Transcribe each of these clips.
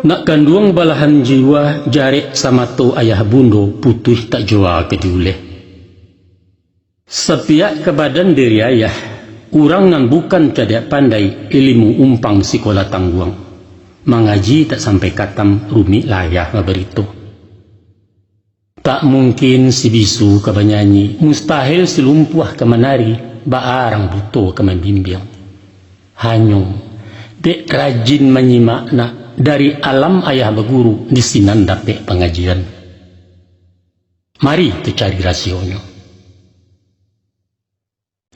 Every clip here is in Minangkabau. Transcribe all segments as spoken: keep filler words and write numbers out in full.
Nak kanduang balahan jiwa, jarek samato ayah bundo, putuih tak jua ka diuleh. Sapiak ka badan diri ayah, urang nan bukan cadiak pandai, ilimu umpang sikola tangguang. Mangaji tak sampai katam, rumik lah ayah babarito. Tak mungkin si bisu ka banyanyi, mustahil si lumpuah ka manari, baa rang buto ka mambimbiang. Hanyo, dek rajin manyimak nak, dari alam ayah baguru, di sinan dapek pangajian. Mari tacari rasionyo.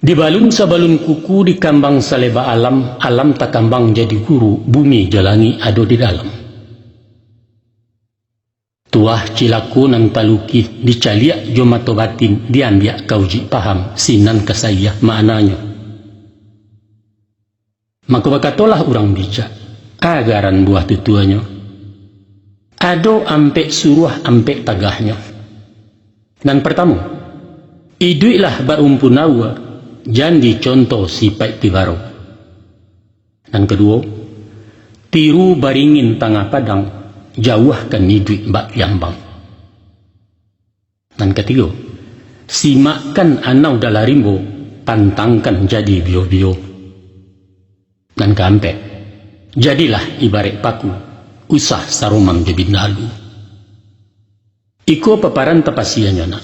Dibalun sabalun kuku, dikambang saleba alam, alam takambang jadi guru, bumi jo langik ado di dalam. Tuah cilako nan talukih, dicaliak jo mato batin, diambiak ka ujuik paham, sinan ka saiah maknanyo. Mako bakatolah urang bijak, agaran buah tutuanyo, ado ampek suruah, ampek tagahnyo. Nan partamo, iduiklah barumpun aua, jan diconto sipaik tibaro. Nan kaduo, tiru baringin tangah padang, jauahkan iduik bak piambang. Nan katigo, simakkan anau dalam rimbo, pantangkan jadi bio-bio. Nan kaampek, jadilah ibaraik paku, usah saromang jo bindalu. Iko paparan tapasianyo nak.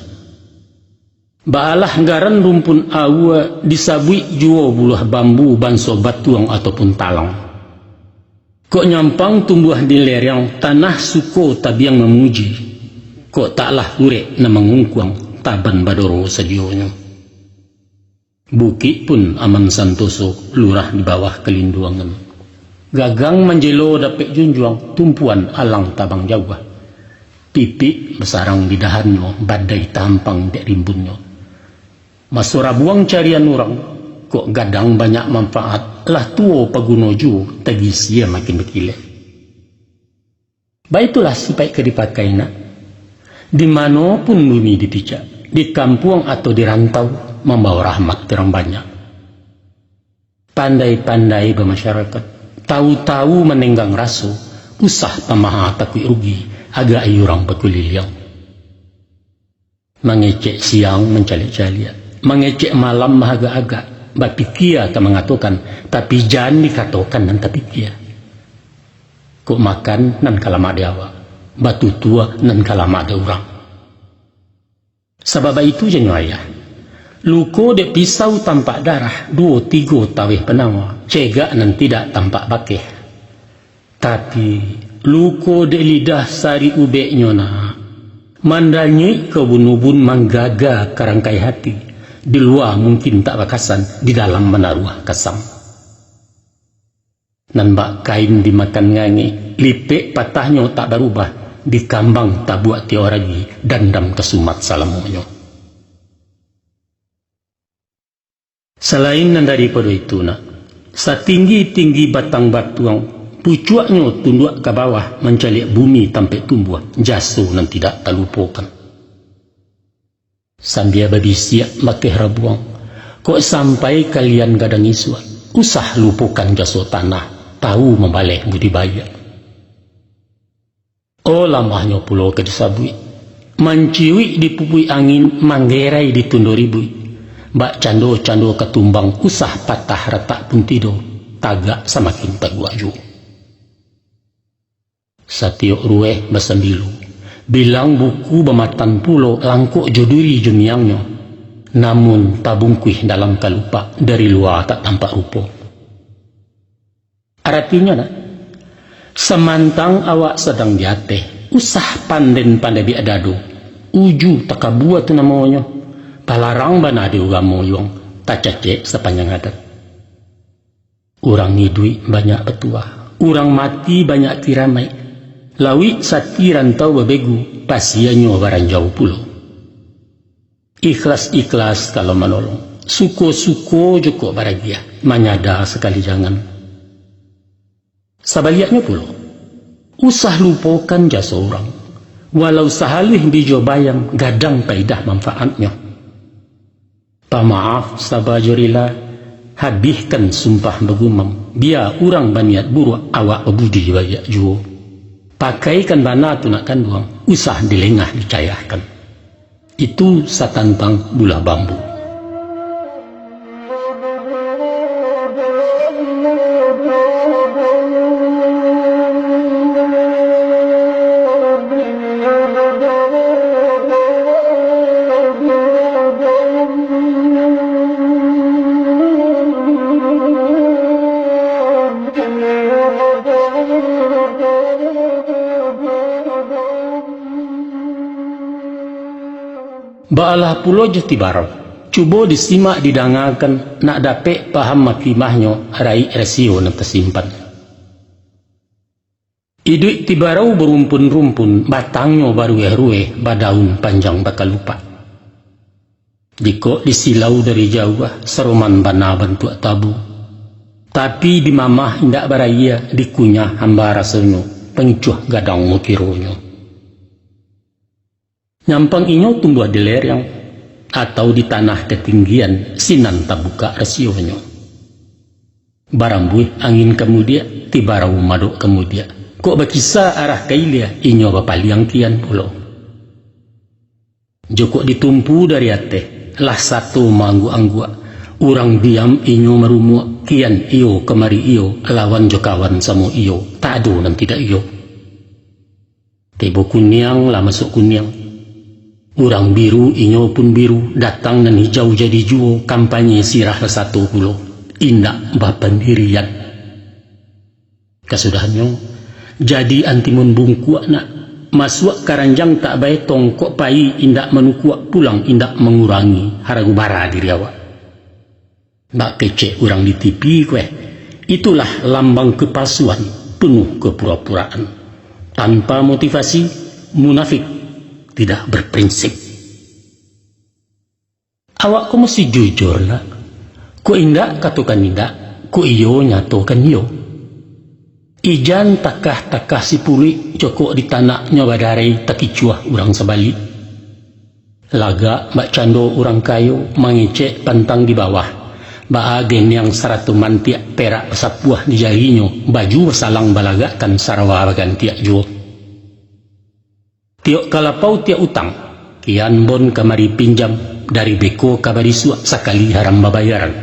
Baalah garan rumpun aua, disabuik juo buluah bambu banso batuang ataupun talang. Kok nyampang tumbuah di lereng, tanah suko tabiang mamuji. Kok taklah urek nan mangungkuang, taban badoro sadionyo. Bukik pun aman santoso, lurah di bawah kalinduangan. Gagang manjelo dapek junjuang, tumpuan alang tabang jauah. Pipik basarang di dahannyo, badai tahampang dek rimbunnyo. Maso rabuang carian urang, kok gadang banyak manfaat, lah tuo paguno juo, tagisia makin bakilek. Baitulah sipaik ka dipakai nak. Di mano pun bumi dipijak, di kampuang atau di rantau, mambawa rahmat ka urang banyak. Pandai-pandai bamasyarakat, tahu-tahu manenggang raso, usah pamaha takuik rugi, agak-i urang bakuliliang. Mangecek siang mancaliak-caliak, mangecek malam maagak-agak, bapikia ka mangatokan, tapi jan dikatokan nan tapikia. Kok makan nan ka lamak di awak, batutua nan ka lamak di urang. Sabab baitu janyo ayah, luko dek pisau tampak darah, duo tigo taweh panawa, cegak nan tidak tampak bakeh. Tapi, luko dek lidah sarik ubeknyo nak, mandanyuik ka ubun-ubun, manggaga ka rangkai hati, di lua mungkin tak bakasan, di dalam manaruah kasam. Nan bak kain dimakan ngangek, lipek patahnyo tak barubah, dikambang tabuak tiok ragi, dandam ka sumat salamonyo. Salain nan daripado itu nak, satinggi-tinggi batang batuang, pucuaknyo tunduak ka bawah mancaliak bumi tampek tumbuah, jaso nan tidak talupokan. Sambia babisiak bakeh rabuang, kok sampai kalian gadang isuak, usah lupokan jaso tanah, tahu mambaleh budi baiak. Oh, lamahnyo pulo ka disabuik. Manciuik di pupuik angin, manggerai di tundo ribuik. Bak cando-cando ka tumbang, usah patah ratak pun tido, tagak samakin taguak juo. Satiok rueh basambilu, bilang buku bamatan pulo, langkok jo duri jo miangnyo. Namun tabungkuih dalam kalupak, dari lua tak tampak rupo. Aratinyo nak, samantang awak sadang di ateh, usah panden-panden biak dado, uju takabua tu namonyo, talarang bana di ugamo yuang, tacacek sapanjang adat. Urang iduik banyak batuah, urang mati banyak kiramaik, lauik sati rantau babegu, pasianyo baranjau pulo. Ikhlas-ikhlas kalau manolong, suko-suko jo kok baragiah, manyada sakali jangan. Sabaliaknyo pulo, usah lupokan jaso urang, walau sahaluih bijo bayam, gadang paidah manfaatnyo. Pamaaf saba jo rila, habihkan sumpah bagumam, bia urang baniat buruak, awak babudi baiak juo. Pakaikan bana tu nak kanduang, usah dilengah dicayahkan. Itu satantang bulah bambu. Baalah pulo jo tibarau. Cubo disimak didangakan, nak dapek paham makimahnyo, raik rasio nan tasimpan. Iduik tibarau barumpun-rumpun, batangnyo barueh-rueh, badaun panjang bakalupak. Jikok disilau dari jauah, saroman bana bantuak tabu. Tapi dimamah indak baraia, dikunyah hamba rasonyo, pangicuah gadang mukironyo. Nyampang inyo tumbuah di lereng, atau di tanah katinggian, sinan tabukak rasionyo. Barambuih angin ka mudiak, tibarau madok ka mudiak. Kok bakisa arah ka ilia, inyo bapaliang kian pulo. Jokok ditumpu dari ateh, lah sato maangguak-angguak. Urang diam inyo marumuak, kian iyo kamari iyo, lawan jo kawan samo iyo, tak ado nan tidak iyo. Tibo kuniang lah masuak kuniang. Urang biru inyo pun biru, datang nan hijau jadi juo, kampanye sirah lah sato pulo, indak bapandirian. Kasudahannyo, jadi antimun bungkuak nak, masuak karanjang tak baetong, kok payi indak manukuak, pulang indak mangurangi harago bara diri awak. Bak kecek urang di T V ko eh, itulah lambang kepalsuan, penuh kepura-puraan. Tanpa motivasi, munafik, tidak berprinsip. Awak ko musti jujur nak. Kok indak, katokan indak. Kok iyo, nyatokan iyo. Ijan takah-takah sipuluik, cokok di tanaknyo badarai, takicuah urang sabalik. Lagak bak cando urang kayo, mangecek pantang di bawah. Baa geniang sarato mantiak, perak basapuah di jarinyo, baju basalang balagakkan, sarawa bagantiak juo. Tiok ka lapau tiok utang, kian bon kamari pinjam, dari beko ka barisuak, sakali haram babayaran.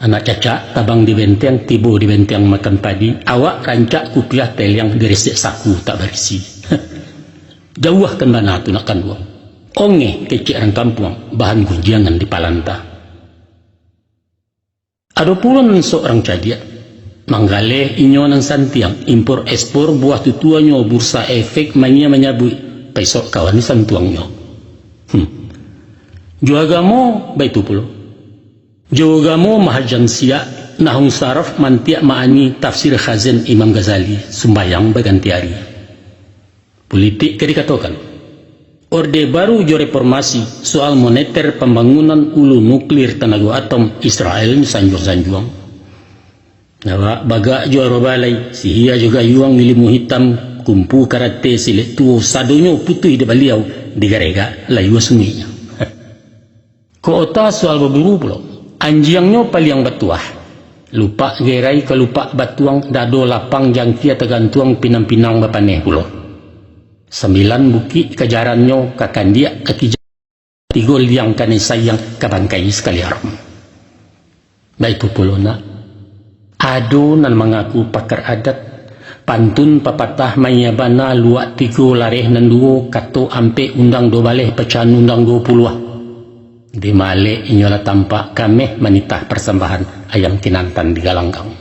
Anak cacak tabang di benteng, tibo di benteng makan padi, awak rancak kupiah teliang, garesek saku tak barisi. Jauahkan bana tu nak kanduang. Ongeh kecek rang kampuang, bahan gunjiangan di palanta. Ado pulo nan sok rang cadiak, manggaleh inyo nan santiang, impor ekspor buah tutuanyo, bursa efek mania manyabuik, paisok kawan santuangnyo. Hmm. Jo agamo baitu pulo. Jo agamo mahajan siak, nahwu saraf mantiak maani, tafsir Khazin Imam Ghazali, sumbayang baganti ari. Pulitik ka dikatokan. Orde Baru jo reformasi, soal moneter, pambangunan, ulu nuklir, tanago atom, Israel sanjuang-sanjuang. Awak bagak jo arobalai, sihia jo gayuang, ilimu hitam, kumpu karate, silek tuo, sadonyo putuih di baliau, digaregak layua sungianyo. Kok ota soal baburu pulo, anjiangnyo paliang batuah. Lupak gerai ka lupak batuang, dado lapang jangkia tagantuang, pinang-pinang bapaneh pulo. Sambilan bukik kajarannyo, ka kandiak ka kijang, tigo liang kanai sayang, ka bangkai sakali haram. Baitu pulo nak, ado nan mangaku pakar adat, pantun papatah maiya bana, luak tigo lareh nan duo, kato ampek undang duo baleh, pacahan undang duo puluah. Di malek inyo lah tampak, kameh manitah parsambahan, ayam kinantan di galanggang.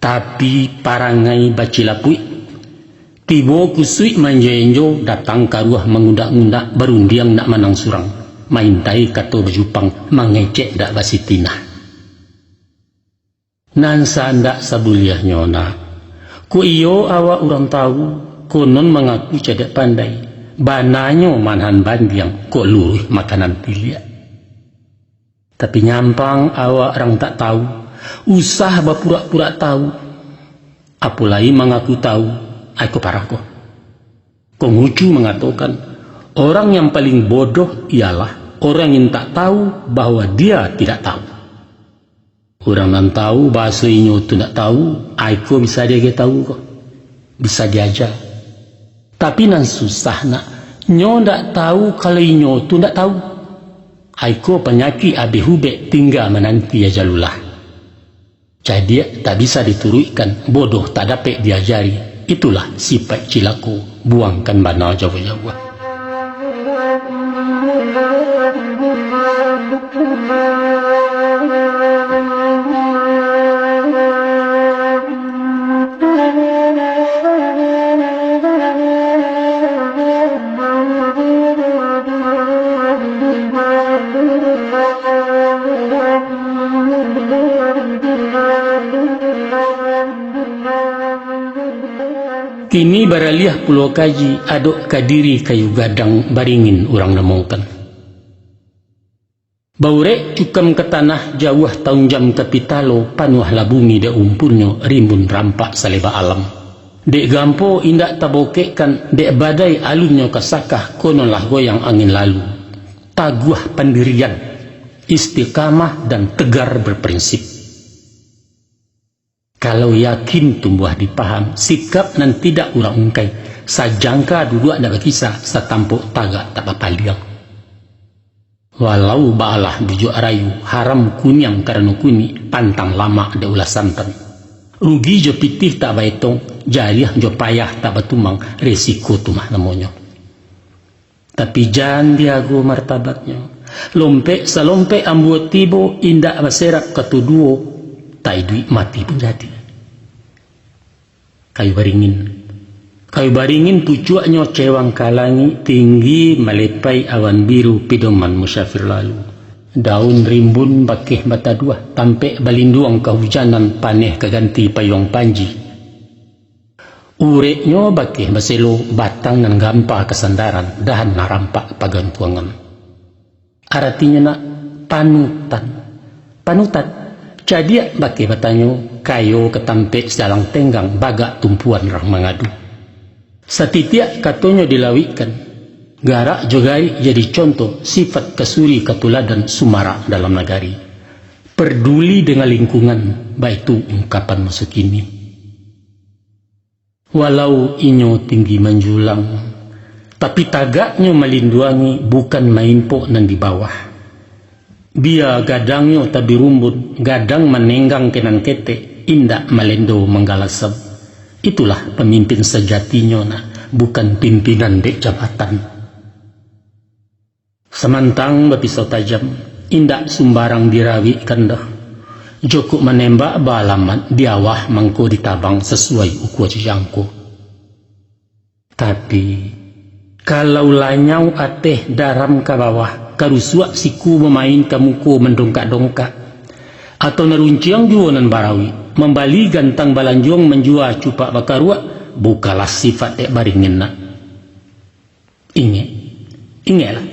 Tapi parangai bacilapuik, tibo kusuik manjo-enjo, datang karuah mangundak-ngundak, barundiang nak manang surang, maintai kato bajupang, mangecek dak basitinah. Nan sandak sabuliahnyo nak, kok iyo awak urang tawu, konon mangaku cadiak pandai, bananyo manahan bandiang, kok luruih makanan tiliak. Tapi nyampang awak rang tak tawu, usah bapurak-purak tawu, apo lai mangaku tawu, ai ko parah ko. Konghucu mangatokan, orang yang paling bodoh ialah orang yang tak tahu bahwa dia tidak tahu. Urang nan tawu bahaso inyo tu ndak tawu, ai ko bisa diagiah tawu ko. Bisa diaja. Tapi nan susah nak, nyo ndak tahu kalau inyo tu ndak tahu. Aiko panyakik abih ubek tingga mananti ajalullah. Cadiak tak bisa dituruikkan, bodoh tak dapek diajari. Itulah sipaik cilako, buangkan bana jauah-jauah. Kini baraliah pulo kaji, adok ka diri kayu gadang baringin urang namokan. Baurek cukam ka tanah, jauah taunjam ka pitalo, panuahlah bumi dek umpunnyo, rimbun rampak saleba alam. Dek gampo indak tabokekkan, dek badai alunnyo ka sakah, kononlah goyang angin lalu. Taguah pandirian, istiqamah dan tegar berprinsip. Kalau yakin tumbuah di paham, sikap nan tidak urang ungkai, sajangka duduak ndak bakisa, satampok tagak tak bapaliang. Walau baalah bujuak rayu, haram kuniang karano kunik, pantang lamak dek ulah santan. Rugi jo pitih tak baetong, jariah jo payah tak batumang, resiko tu mah namonyo. Tapi jan diago martabatnyo. Lompek salompek ambuo tibo, indak baserap ka tuduo, tak iduik mati pun jadi. Kayu baringin. Kayu baringin pucuaknyo cewang ka langik, tinggi malepai awan biru, pidoman musafir lalu. Daun rimbun bakeh bataduah, tampek balinduang kahujanan, paneh ka ganti payuang panji. Ureknyo bakeh baselo, batang nan gampa kasandaran, dahan nan rampak pagantuangan. Aratinyo nak panutan. Panutan, cadiak bakeh batanyo, kayo ka tampek sialang tenggang, bagak tumpuan urang mangadu. Satitiak katonyo dilawikkan, garak jo garik jadi contoh, sifat kasuri katuladan, sumarak dalam nagari. Parduli dengan lingkungan, baitu ungkapan maso kini. Walau inyo tinggi manjulang, tapi tagaknyo malinduangi, bukan maimpok nan di bawah. Bia gadangnyo tabirumbun, gadang manenggang ka nan ketek, indak malendo manggalasam. Itulah pamimpin sajatinyo nak, bukan pimpinan dek jabatan. Samantang bapisau tajam, indak sumbarang dirawikkan doh. Jokok manembak baalamat, diawah mangko ditabang sasuai ukua jangko. Tapi, kalau lanyau ateh daram ka bawah, karusuak siku mamain ka muko mandongkak-dongkak, atau narunciang juo nan barawik, mambali gantang balanjuang manjua cupak bakaruak, bukalah sifat dek baringin nak. Ingek, ingeklah,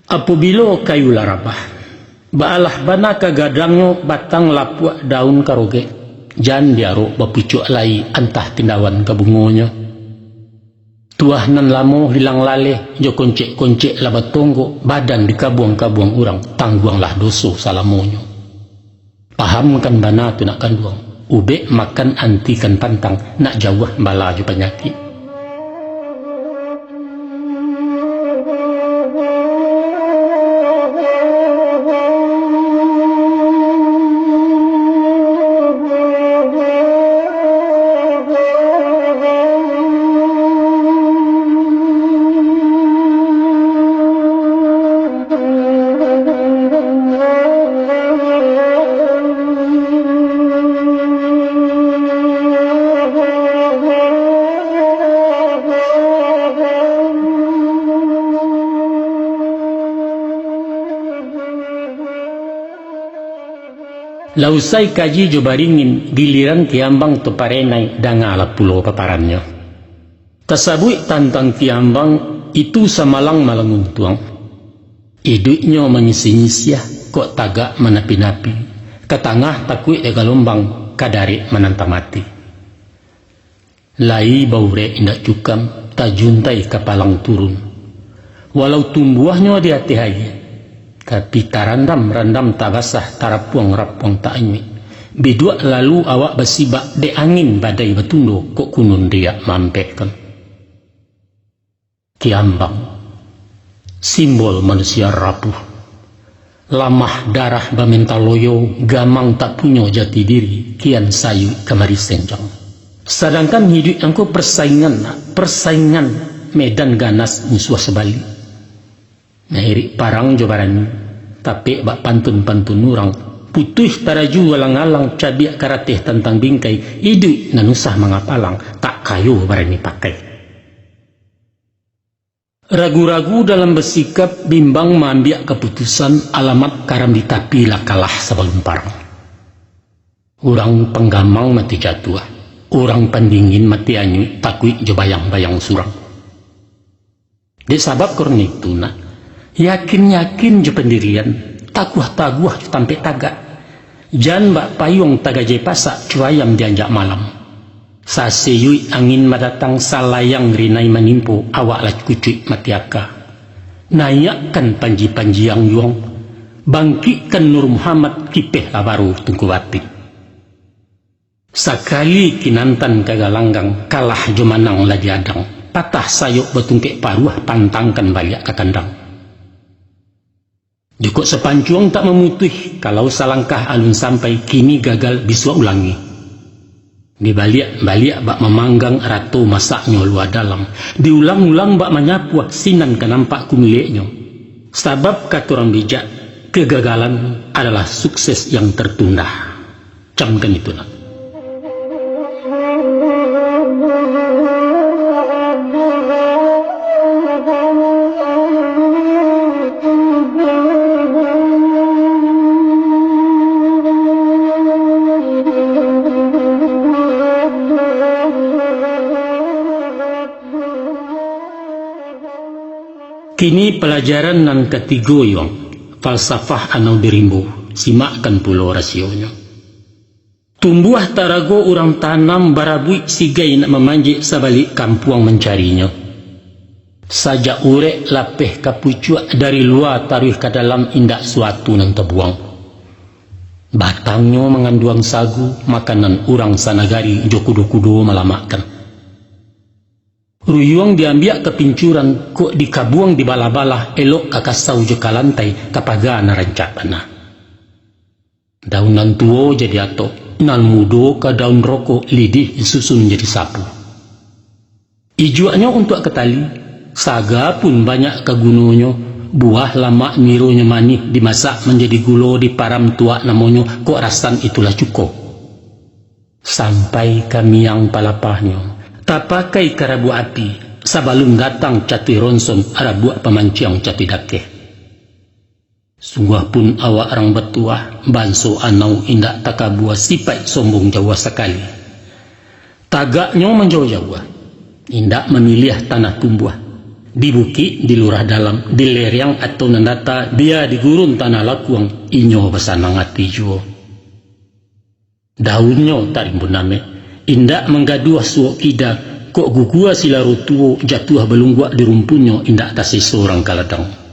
apobilo kayu lah rabah, baalah bana ka gadangnyo, batang lapuak daun ka rogek, jan diarok bapucuak lai, antah tindawan ka bungonyo. Tuah nan lamo hilang laleh, jo koncek-koncek lah batonggok, badan dikabuang-kabuang urang, tangguanglah doso salamonyo. Pahamkan bana tu nak kanduang, ubek makan antikan pantang, nak jauah bala jo panyakik. Lah usai kaji jo baringin, giliran Kiambang tu parenai, dangalah pulo paparannyo. Tasabuik tantang Kiambang, itu samalang malang untuang. Iduiknyo manyisiah-nyisiah, kok tagak manapi-napi, ka tangah takuik dek galombang, ka darek manantang mati. Lai baurek indak cukam, tajuntai ka palang turun. Walau tumbuahnyo di ateh aia, tapi tarandam-randam tak basah, tarapuang-rapuang tak anyuik. Biduak lalu awak basibak, dek angin badai batundo, kok kunun riak maampekkan. Kiambang, simbol manusia rapuh. Lamah darah bamental loyo, gamang tak punyo jati diri, kian sayuik kamari senjang. Sadangkan hiduik angko persaingan, persaingan medan ganas musuah sabalik. Mairik parang jo barani, tapek bak pantun-pantun urang, putuih taraju alang-alang, cabiak karateh tantang bingkai, iduik nan usah mangapalang, tak kayo barani pakai. Ragu-ragu dalam basikap, bimbang maambiak kaputusan, alamat karam di tapi, lah kalah sabalun parang. Urang panggamang mati jatuah, urang pandingin mati anyuik, takuik jo bayang-bayang surang. Dek sabab karano itu, nak, yakin-yakin jo pandirian, taguah-taguah jo tampek tagak. Jan bak payuang tagajai pasak, cuayam dianjak malam. Sasiyuik angin badatang, salayang rinai manimpo, awak lah kucuik mati aka. Naiakkan panji-panji ang yuang, bangkikkan Nur Muhammad, kipeh lah baru tungku batik. Sakali kinantan ka galanggang, kalah jo manang lah diadang, patah sayok batungkek paruah, pantangkan baliak ka kandang. Jikok sapancuang tak mamutuih, kalau salangkah alun sampai, kini gagal bisuak ulangi. Dibaliak-baliak bak mamanggang, rato masaknyo lua dalam, diulang-ulang bak manyapuah, sinan ka nampak kumileknyo. Sabab kato urang bijak, kegagalan adalah sukses yang tertunda. Camkan itu, nak. Kini palajaran nan katigo, yuang, falsafah anau di rimbo, simakkan pulo rasionyo. Tumbuah tarago urang tanam, barabuik sigai nak mamanjek, sabalik kampuang mancarinyo. Sajak urek lapeh ka pucuak, dari lua taruih ka dalam, indak suatu nan tabuang. Batangnyo manganduang sagu, makanan urang sanagari, jo kudo-kudo malamakkan. Ruyuang diambiak ka pincuran, kok dikabuang dibalah-balah, elok ka kasau jo ka lantai, ka paga nan rancak bana. Daun nan tuo jadi atok, nan mudo ka daun rokok, lidih disusun jadi sapu. Ijuaknyo untuak ka tali, saga pun banyak ka gunonyo, buah lamak nironyo manih, dimasak manjadi gulo, diparam tuak namonyo, kok rasan itulah cuko. Sampai ka miang palapahnyo, tapakai ka rabuak api, sabalun datang catuih ronson, rabuak pamanciang catuih dakeh. Sungguah pun awak rang batuah, banso anau indak takabua, sipaik sombong jauah sakali. Tagaknyo manjauah-jauah, indak mamiliah tanah tumbuah. Di bukik, di lurah dalam, di lereang atau nan data, bia di gurun tanah lakuang, inyo basanang ati juo. Daunnyo tarimbun amek, indak manggaduah suok kida, kok gugua silaro tuo, jatuah balungguak di rumpunnyo, indak taseso rang ka ladang.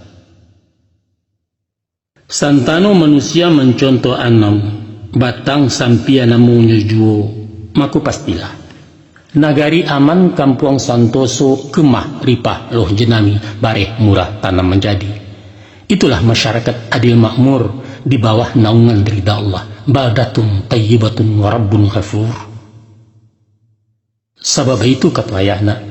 Santano manusia mancontoh anau, batang sampia namonyo juo, mako pastilah. Nagari aman, kampuang santoso, kemah ripah loh jenami, bareh murah tanam manjadi. Itulah masyarakat adil makmur di bawah naungan rida Allah. Baldatun thayyibatun wa rabbun ghafur. Sabab itu kato ayah nak,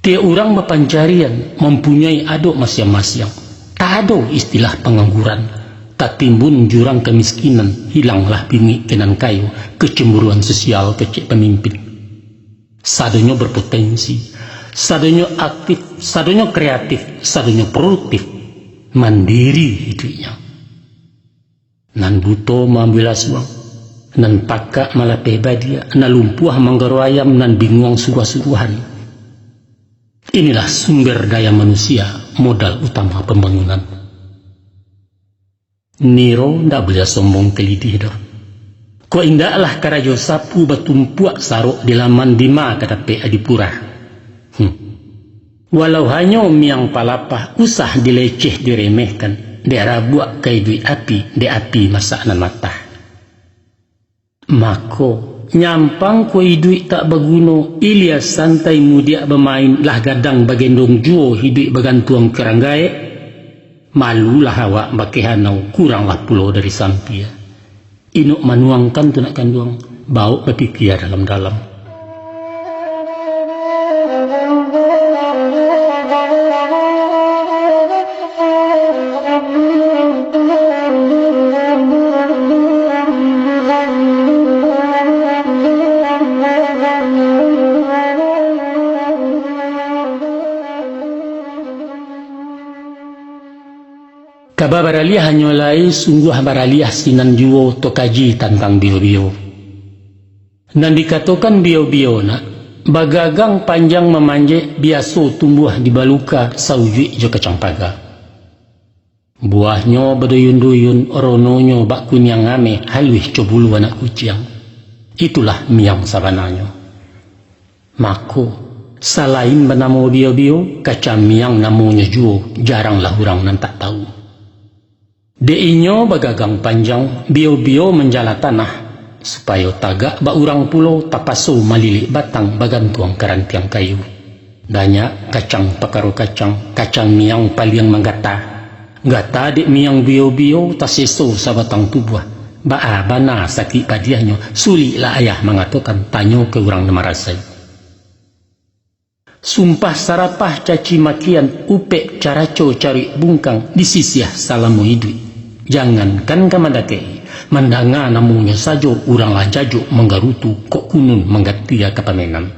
tiok urang bapancarian, mampunyoi adok masiang-masiang. Tak ado istilah pangangguran, tatimbun jurang kamiskinan, hilanglah bingik ka nan kayo, kecemburuan sosial kecek pamimpin. Sadonyo berpotensi, sadonyo aktif, sadonyo kreatif, sadonyo produktif, mandiri iduiknyo. Nan buto maambiak lasuang, nan pakak malapeh badiak, nan lumpuah manggaro ayam, nan binguang suruah-suruahan. Inilah sumber daya manusia, modal utama pambangunan. Niro ndak buliah sombong ka lidih doh. Kok indaklah karajo sapu batumpuak sarok di laman, dima ka dapek adipurah. Hmm. Walau hanyo miang palapah, usah dileceh diremehkan, dek rabuak ka iduik api, dek api masak nan matah. Mako, nyampang ko iduik tak baguno, ilia santai mudiak bamain, lah gadang bagendong juo iduik bagantuang ka urang gaek. Malulah awak bakeh anau, kuranglah pulo dari sampia. Inok manuangkan tu nak kanduang, baok bapikia dalam-dalam. Kaba baraliah hanyo lai, sungguah baraliah sinan juo, tokaji tantang bio-bio. Nan dikatokan bio-bio nak, bagagang panjang mamanjek, biaso tumbuah di baluka, saujuik jo kacang paga. Buahnyo baduyun-duyun, rononyo bak kuniang ameh, haluih co bulu anak kuciang. Itulah miang sabananyo. Mako, salain banamo bio-bio, kacang miang namonyo juo, jaranglah urang nan tak tahu. Dek inyo bagagang panjang, bio-bio manjala tanah, supayo tagak bak urang pulo, tapaso malilik batang, bagantuang ka rantiang kayu. Banyak kacang pakaro kacang, kacang miang paliang manggata. Gata dek miang bio-bio, taseso sabatang tubuah. Baa bana sakik padiahnyo, suliklah ayah mangatokan, tanyo ka urang nan marasai. Sumpah sarapah caci makian, upek caraco caruik bungkang, disisiah salamo iduik. Jangankan ka mandakek-i, mandanga namonyo sajo, urang lah jajok manggarutu, kok kunun manggatia ka pamenan.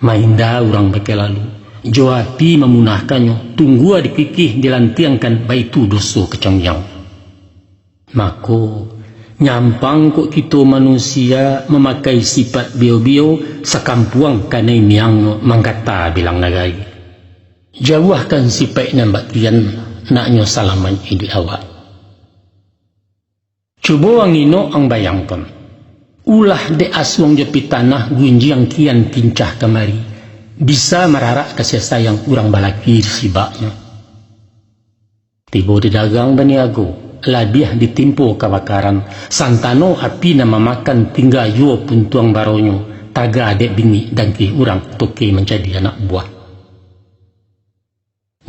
Mainda urang bakeh lalu, jo api mamunahkannyo, tunggua dikikih dilantiangkan, baitu doso kacang miang. Mako, nyampang kok kito manusia mamakai sipaik bio-bio, sakampuang kanai miangnyo, manggata bilang nagai. Jauahkan sipaik nan bak kian, naknyo salamaik iduik awak. Cubo ang inok ang bayangkan, ulah dek asuang jo pitanah, gunjiang kian kincah kamari, bisa mararak kasiah sayang, urang balaki di sibaknyo. Tibo di dagang baniago, labiah ditimpo kabakaran, santano api nan mamakan, tingga juo puntuang baronyo, taga dek bingik dangkih urang, toke mancadi anak buah.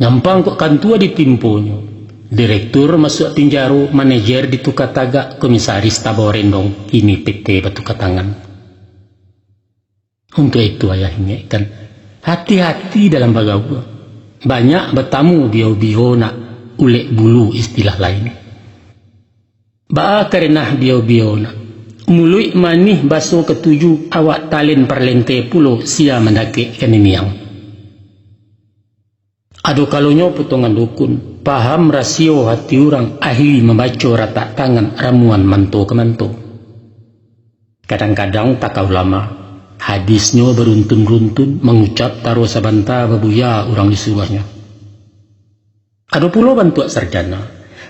Nyampang kok kantua ditimponyo, direktur masuak pinjaro, manajer dituka tagak, komisaris tabao rendong, kini P T batuka tangan. Untuak itu, ayah ingekkan, hati-hati dalam bagaua. Banyak batamu bio-bio nak, ulek bulu istilah lain. Baa karenah bio-bio nak, muluik manih baso katuju, awak talen parlente pulo, sia mandakek kanai miang. Ado kalonyo potongan dukun, paham rasio hati urang, ahli mambaco ratak tangan, ramuan manto ka manto. Kadang-kadang taka ulama, hadisnyo baruntun-runtun, mangucap taro sabanta babuya urang disuruahnyo. Ado pulo bantuak sarjana,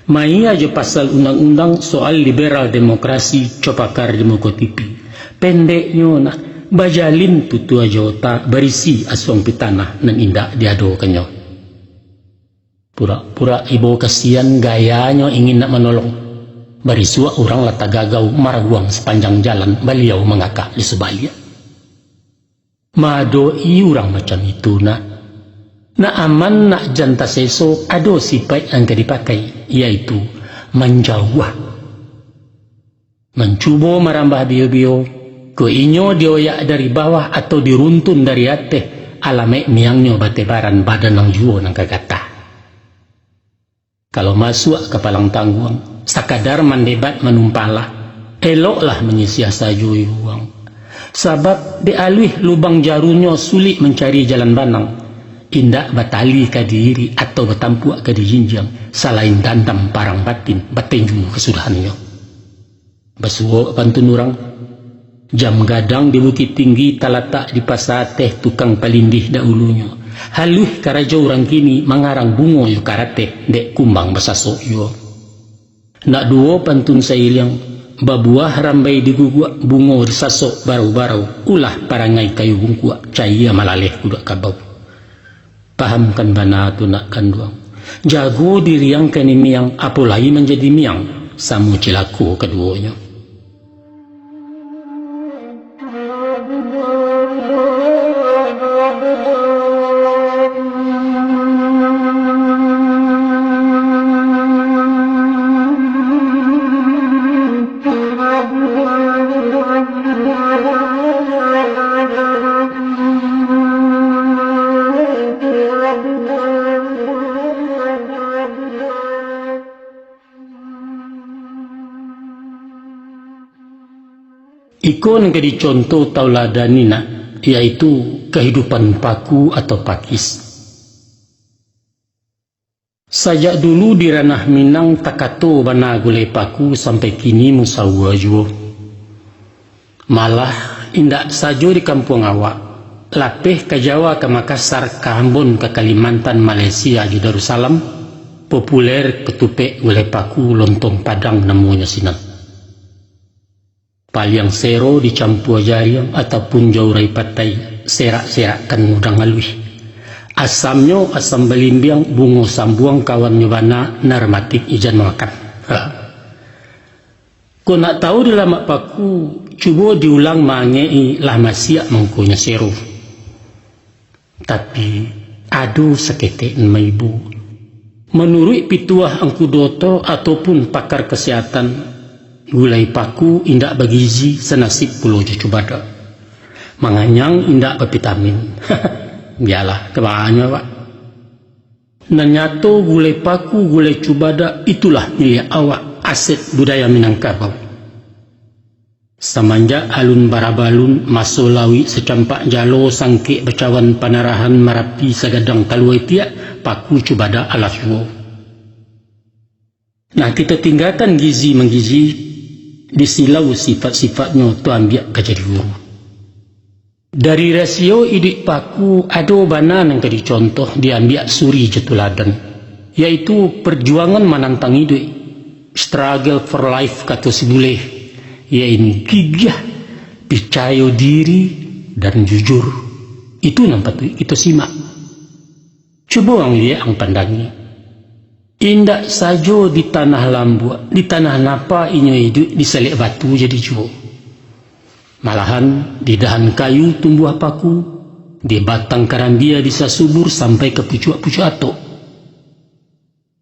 maia jo pasal undang-undang soal liberal demokrasi, copakar di muko T V. Pendeknyo nak, bajalin tutua jo otak, barisi asuang pitanah nan indak diadokannyo. Purak-purak ibo kasian, gayanyo ingin nak manolong. Barisuak urang lah tagagau, maraguang sapanjang jalan, baliau mangakak di subaliak. Maadoki urang macam itu nak, nak aman, nak jan taseso, ado sipaik nan ka dipakai, yaitu manjauah. Mancubo marambah bio-bio, kok inyo dioyak dari bawah atau diruntun dari ateh, alamaik miangnyo batebaran, badan nan juo nan ka gatah. Kalau masuak ka palang tangguang, sakadar mandebat manumpahlah, eloklah manyisiah sajo iwang. Sabab dek aluih lubang jarunyo, sulik mancari jalan banang, indak batali ka diirik atau batampuak ka dijinjiang, salain dandam parang batin, batinju kasudahannyo. Basuo pantun urang, jam gadang di Bukittinggi, talatak di Pasa Ateh, tukang palindih dahulunyo. Haluih karajo urang kini, mangarang bungo jo karateh, dek kumbang basasok juo. Nak duo pantun sairiang, babuah rambai di guguak, bungo disasok barau-barau, ulah parangai kayu bungkuak, cayia malaleh kuduak kabau. Pahamkan bana tu nak kanduang. Jago diri ang kanai miang, apo lai manjadi miang, samo cilako kaduonyo. Iko nan ka dicontoh tauladan ni nak, yaitu kahidupan paku atau pakis. Sajak dulu di ranah Minang takato bana gulai paku sampai kini musaua juo. Malah, indak sajo di kampuang awak, lapeh ka Jawa, ka Makassar, ka Ambon, ka Kalimantan, Malaysia, jo Darussalam, populer katupek gulai paku, lontong Padang namonyo sinan. Paliang sero dicampua jariang ataupun jo urai patai, serak-serakkan udang aluih. Asamnyo asam balimbiang, bungo sambuang kawannyo bana, narmatik ijan mamakan. Ha. Kok nak tahu di lamak paku, cubo diulang maangek-i, lah masiak mangkonyo sero. Tapi, ado saketek nan maibo. Manuruik pituah Angku Doto ataupun pakar kasehatan, gulai paku indak bagizi, sanasib pulo jo cubadak. Manganyang, indak bavitamin. Bialah, ka banyo awak. Nan nyato, gulai paku, gulai cubadak, itulah miliak awak, aset budaya Minangkabau. Samanjak alun barabalun, maso lauik sacampak jalo, sangkek bacawan panarahan, Marapi sagadang talua itiak, paku cubadak alah juo. Nah, kito tinggakan gizi manggizi, disilau sifat-sifatnyo, tu ambiak ka jadi guru. Dari rasio iduik paku, ado bana nan ka dicontoh, diambiak suri jo tuladan, yaitu parjuangan manantang iduik, struggle for life, kato si Buleh, yaitu gigiah, picayo diri, dan jujur. Itu nan patuik kito simak. Cubo ang liek, ang pandangi. Indak sajo di tanah lambuak, di tanah napa inyo iduik, di salek batu jadi juo. Malahan, di dahan kayu tumbuah paku, di batang karambia bisa subur sampai ka pucuak-pucuak atok.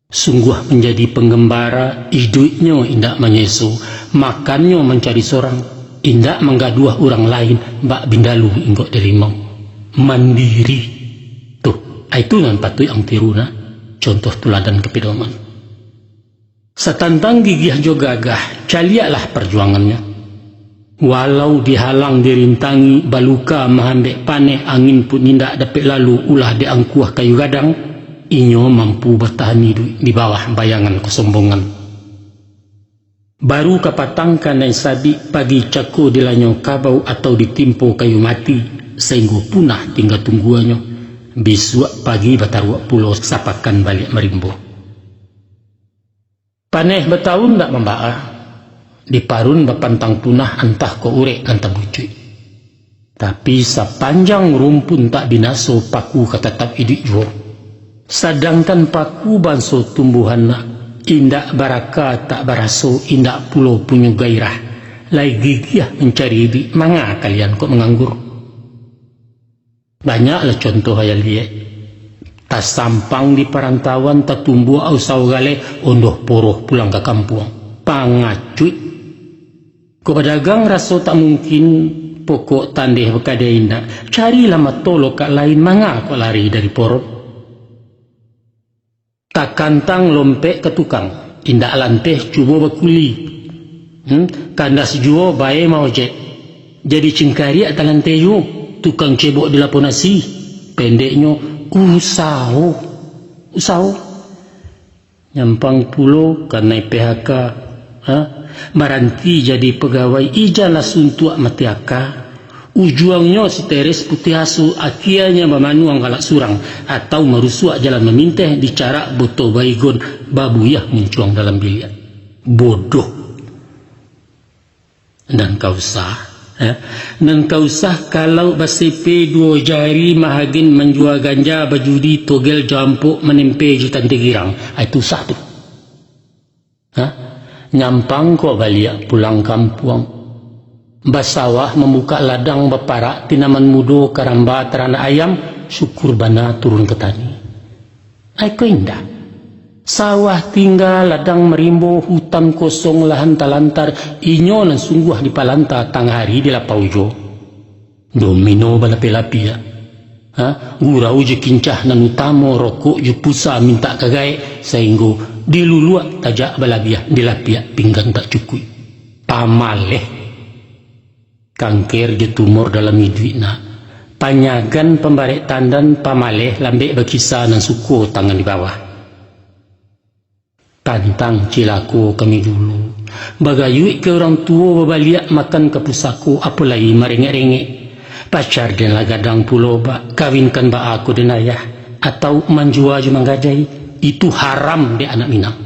Sungguah manjadi panggambara, iduiknyo indak manyeso, makannyo mancari sorang, indak manggaduah urang lain, bak bindalu inggok di limau. Mandiri. Tuh, itu nan patuik ang tiru, nak, contoh tuladan kapidoman. Satantang gigiah jo gagah, caliaklah parjuangannyo. Walau dihalang dirintangi, baluka maambek paneh, angin pun indak dapek lalu, ulah diangkuah kayu gadang, inyo mampu batahan iduik di bawah bayangan kasombongan. Baru kapatang kanai sabik, pagi cako dilanyo kabau atau ditimpo kayu mati, sainggo punah tingga tungguanyo, bisuak pagi bataruak pulo, sapakan baliak marimbo. Paneh bataun ndak mambaa, diparun bapantang punah, antah kok urek nan tabucuik. Tapi, sapanjang rumpun tak binaso, paku ka tatap iduik juo. Sadangkan paku banso tumbuahan nak, indak baraka tak baraso, indak pulo punyo gairah, lai gigiah mancari iduik, manga kalian kok manganggur? Banyaklah contoh ayah liek. Tasampang di parantauan, tatumbuak usau galeh, ondoh poroh pulang ka kampuang. Pangacuik. Kok badagang raso tak mungkin, pokok tandeh bakadai indak, carilah mato lokak lain, manga kok lari dari porok. Takantang lompek ka tukang, indak lanteh cubo bakuli. Hmm, kandas juo bae maojek. Jadi cingkariak talanteh juo, tukang cebok di lapau nasi. Pendeknyo, usaho. Usaho. Nyampang pulo kanai P H K. Ha? Baranti jadi pagawai, ijanlah suntuak mati aka. Ujuangnyo siteres putiah asu, akianyo bamanuang galak surang, atau marusuak jalan maminteh, dicarak boto Baygon, babuyah muncuang dalam biliak. Bodoh. Nan ka usah, eh? Nan ka usah kalau basipe duo jari, mahagen manjua ganja, bajudi, togel, jampok, manempe jo tante girang. Ah, itu usah tu. Ha? Nyampang kok baliak pulang kampuang. Basawah, mambukak ladang, baparak tinaman mudo, karamba taranak ayam, syukur bana turun ka tani. Ai ko indak. Sawah tingga, ladang marimbo, hutan kosong, lahan talantar, inyo nan sungguah dipalanta, tangah ari di lapau juo. Domino balapia-lapia. Ha? Gurau jo kincah nan utamo, rokok jo pusa mintak ka gaek, sainggo diluluak tajak balabiah, dilapiak pinggan tak cukuik. Pamaleh. Kangker jo tumor dalam iduik nak, panyagan pambarek tandan, pamaleh lambek bakisa nan suko tangan di bawah. Tantang cilako kami dulu, bagayuik ka urang tuo, babaliak makan ka pusako, apo lai marengek-rengek. Pacar den lah gadang pulo, bak, kawinkan baa ko den ayah, atau manjua jo manggadai, itu haram dek anak Minang.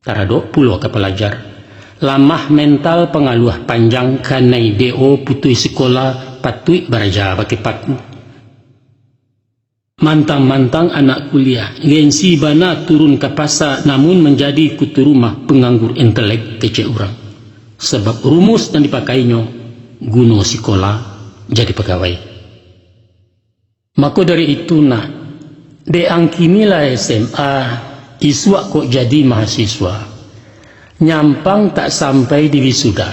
Taradok pulo ka palajar. Lamah mental, pangaluah panjang, kanai D O, putuih sikola, patuik baraja bakeh paku. Mantang-mantang anak kuliah, gengsi bana turun ka pasa, namun manjadi kutu rumah, panganggur intelek kecek urang. Sabab rumus nan dipakainyo, guno sikola jadi pagawai. Mako dari itu nak, dek ang kini lah S M A, isuak kok jadi mahasiswa. Nyampang tak sampai di wisuda,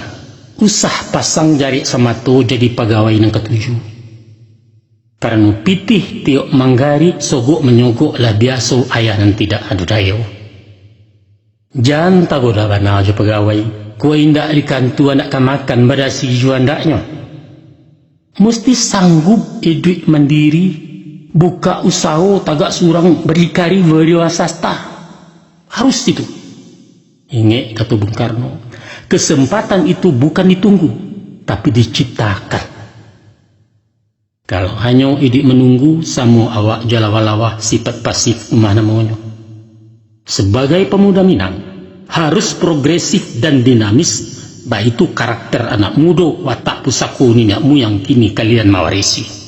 usah pasang jarik samato jadi pagawai nan katuju. Karano pitih tiok manggarik, sogok manyogok lah biaso, ayah nan tidak ado dayo. Jan tagoda bana jo pagawai, kok indak di kantua nak ka makan, badasi juo andaknyo. Musti sanggup iduik mandiri, buka usaho tagak surang, bardikari wiraswasta. Harus itu. Ingek kato Bung Karno, kesempatan itu bukan ditunggu, tapi diciptakan. Kalau hanyo iduik manunggu, samo awak jo lawa-lawa, sifat pasif umah namonyo. Sabagai pamuda Minang, harus progresif dan dinamis, baitu karakter anak mudo, watak pusako niniak muyang kini kalian mawarisi.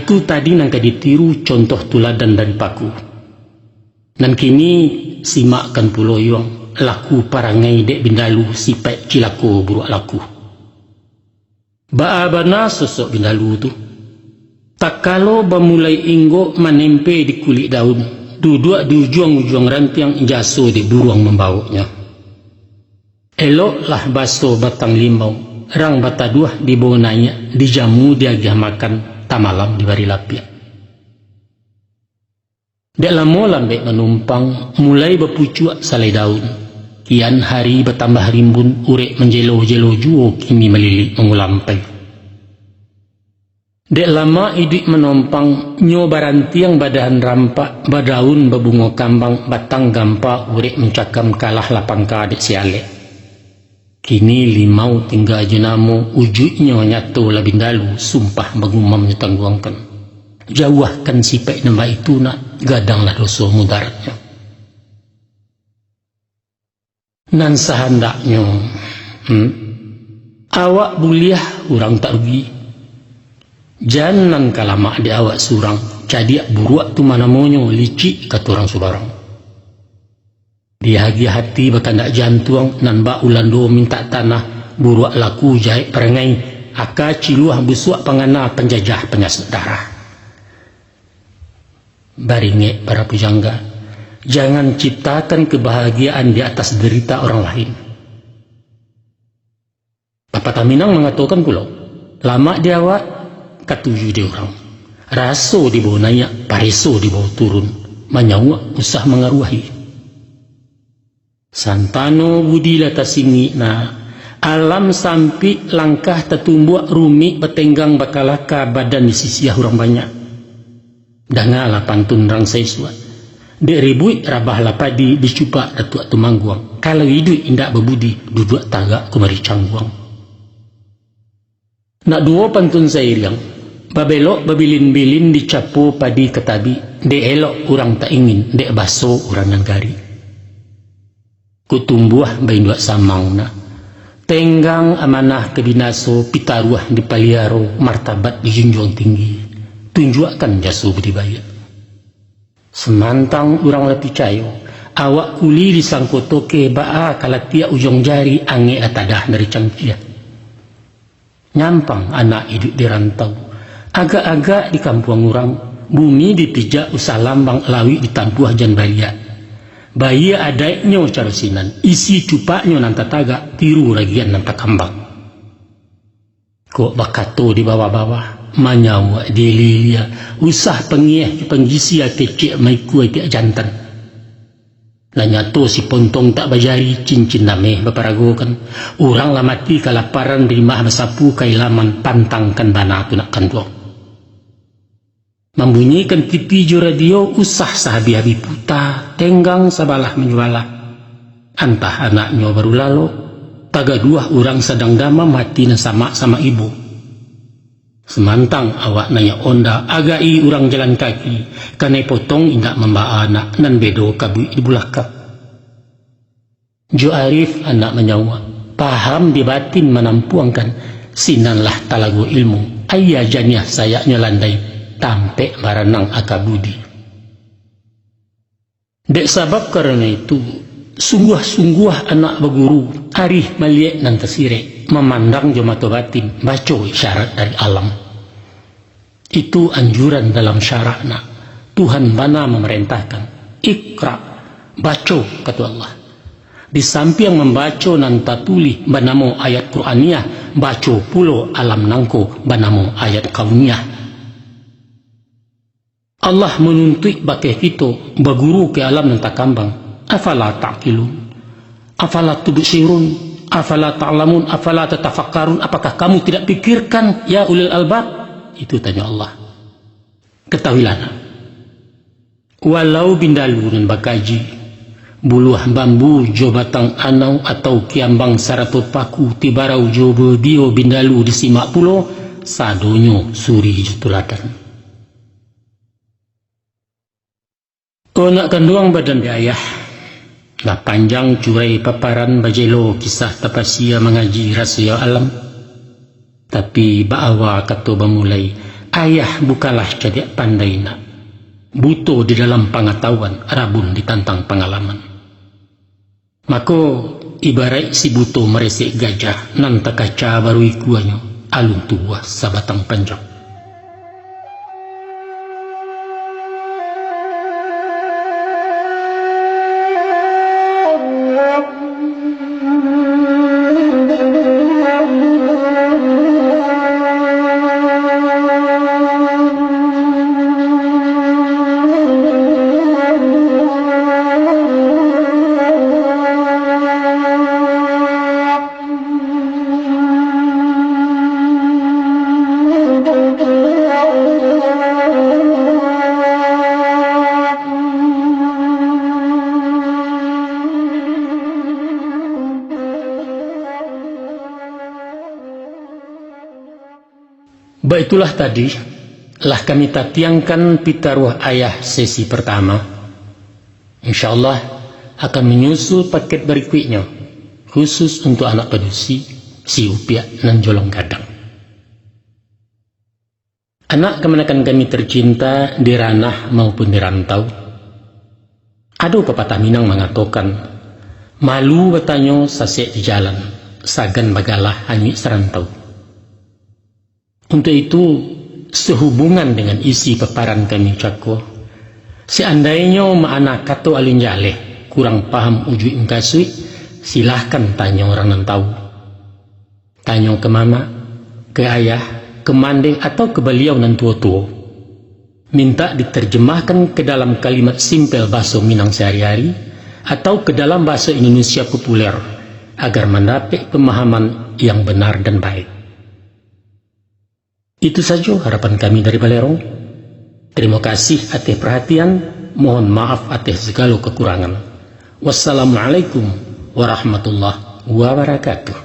Itu tadi nan ka ditiru, contoh tuladan dari paku. Nan kini, simakkan pulo yuang, laku parangai dek bindalu, sipaik cilako buruak laku. Baa bana sosok bindalu tu. Takalo bamulai inggok manempe di kulik daun, duduak di ujuang-ujuang rantiang, jaso dek buruang mambawoknyo. Eloklah baso batang limau, rang bataduah dibawo naiak, dijamu diagiah makan, tamalam dibari lapiak. Dek lamo lambek manumpang, mulai bapucuak salai daun. Kian hari batambah rimbun, urek manjelo-jelo juo, kini malilik mangulampai. Dek lamo iduik manompang, nyo barantiang badahan rampak, badaun babungo kambang, batang gampa urek mancakam, kalah lah pangka dek si alek. Kini limau tingga jo namo, ujuiknyo nyato lah bindalu, sumpah bagumam nyo tangguangkan. Jauahkan sipaik nan baitu nak, gadanglah doso mudaratnyo. Nan sahandaknyo, hmm, awak buliah, urang tak rugi. Jan nan ka lamak dek awak surang, cadiak buruak tu mah namonyo, licik kato urang subarang. Diagiah ati bakandak jantuang, nan bak Ulando mintak tanah, buruak laku jahek parangai, aka ciluah busuak pangana, panjajah panyasek darah. Baringek para pujangga, jangan ciptakan kebahagiaan di atas derita orang lain. Papatah Minang mangatokan pulo, lamak di awak, katuju di urang. Raso dibawo naiak, pareso dibawo turun, manyauak usah mangaruahi. Santano budi lah tasingik nak, alam sampik, langkah tatumbuak, rumik batenggang bakalaka, badan disisiah urang banyak. Dangalah pantun rang saisuak. Dek ribuik rabahlah padi, dicupak Datuak Tumangguang. Kalau iduik indak babudi, duduak tagak kumari cangguang. Nak duo pantun sairiang, babelok babilin-bilin, dicapo padi ka tabik, dek elok urang tak ingin, dek baso urang nan garik. Kutumbuah bainduak samang nak. Tenggang amanah ka binaso, pitaruah dipaliaro, martabat dijunjuang tinggi. Tunjuakkan jaso budi baiak. Samantang urang lah picayo, awak kuli disangko toke, baa ka latiak ujuang jari, angek lah tadah dari cangkiah. Nyampang anak iduik di rantau, agak-agak di kampuang urang, Bumi dipijak usah lambang, lauik ditampuah jan bariak. Baiak adaiknyo caro sinan, isi cupaknyo nan tatagak, tiru ragian nan takambang. Kok bakato di bawah-bawah, manyauak di ilia-ilia, usah pangieh panggisia, kecek maikua itiak jantan. Lah nyato si pontong tak bajari, cincin ameh baparagokan. Urang lah mati kalaparan, rimah basapu kailaman, pantangkan bana tu nak kanduang. Mambunyikan T V jo radio, usah sahabih-habih puta, tenggang sabalah manyo balah. Antah anaknyo baru lalok, tagaduah urang sadang damam, hati nan samak-samak ibo. Samantang awak naiak onda, agai urang jalan kaki, kanai potong indak mambaa anak, nan bedo kabuik di bulakang. Jo arif anak manyauak, paham di batin manampuangkan, sinanlah talago ilmu, aia janiah sayaknyo landai, tampek baranang aka budi. Dek sabab karano itu, sungguah-sungguah anak baguru, arih maliek nan tasirek, mamandang jo mato batin, baco isyarat dari alam. Itu anjuran dalam syarak nak. Tuhan bana mamarentahkan, "Iqra, baco," kato Allah. Di sampiang mambaco nan tatulih banamo ayat Qur'aniyah, baco pulo alam nangko banamo ayat kauniyah. Allah manuntuik bakeh kito baguru ka alam nan takambang. Afala ta'qilun? Afala tubsirun? Afala ta'lamun? Afala tatafakkarun? Apakah kamu tidak pikirkan, ya ulil albab? Itu tanyo Allah. Katahuilah nak, walau bindalu nan bakaji, buluah bambu jo batang anau atau kiambang sarato paku, tibarau jo badio bindalu disimak pulo, sadonyo suri jo tuladan. O nak kanduang badan di ayah, lah panjang curai paparan, bajelo kisah tapasia mangaji rahasia alam. Tapi baawa kato bamulai, ayah bukanlah cadiak pandai nak, buto di dalam pangatahuan, rabun ditantang pangalaman. Mako, ibaraik si buto maresek gajah, nan takaca baru ikuanyo, alun tubuah sabatang panjang. Baitulah tadi, lah kami tatiangkan pitaruah ayah sesi pertama. Insya Allah, akan manyusul paket barikuiknyo, khusus untuak anak padusi, si Upiak nan jolong gadang. Anak kamanakan kami tercinta di ranah maupun di rantau, ado papatah Minang mangatokan, malu batanyo sasek di jalan, sagan bagalah anyuik sarantau. Untuak itu, sahubungan dengan isi paparan kami cako, seandainyo ma'ana kato alun jaleh, kurang paham ujuik mukasuik, silahkan tanyo urang nan tahu. Tanyo ka mamak, ka ayah, ka mandeh, atau ka baliau nan tuo-tuo. Mintak diterjemahkan ka dalam kalimat simpel bahaso Minang sahari-hari, atau ka dalam bahaso Indonesia populer, agar mandapek pamahaman yang benar dan baik. Itu sajo harapan kami dari Balerong. Tarimo kasih ateh parhatian, mohon maaf ateh sagalo kakurangan. Wassalamualaikum warahmatullahi wabarakatuh.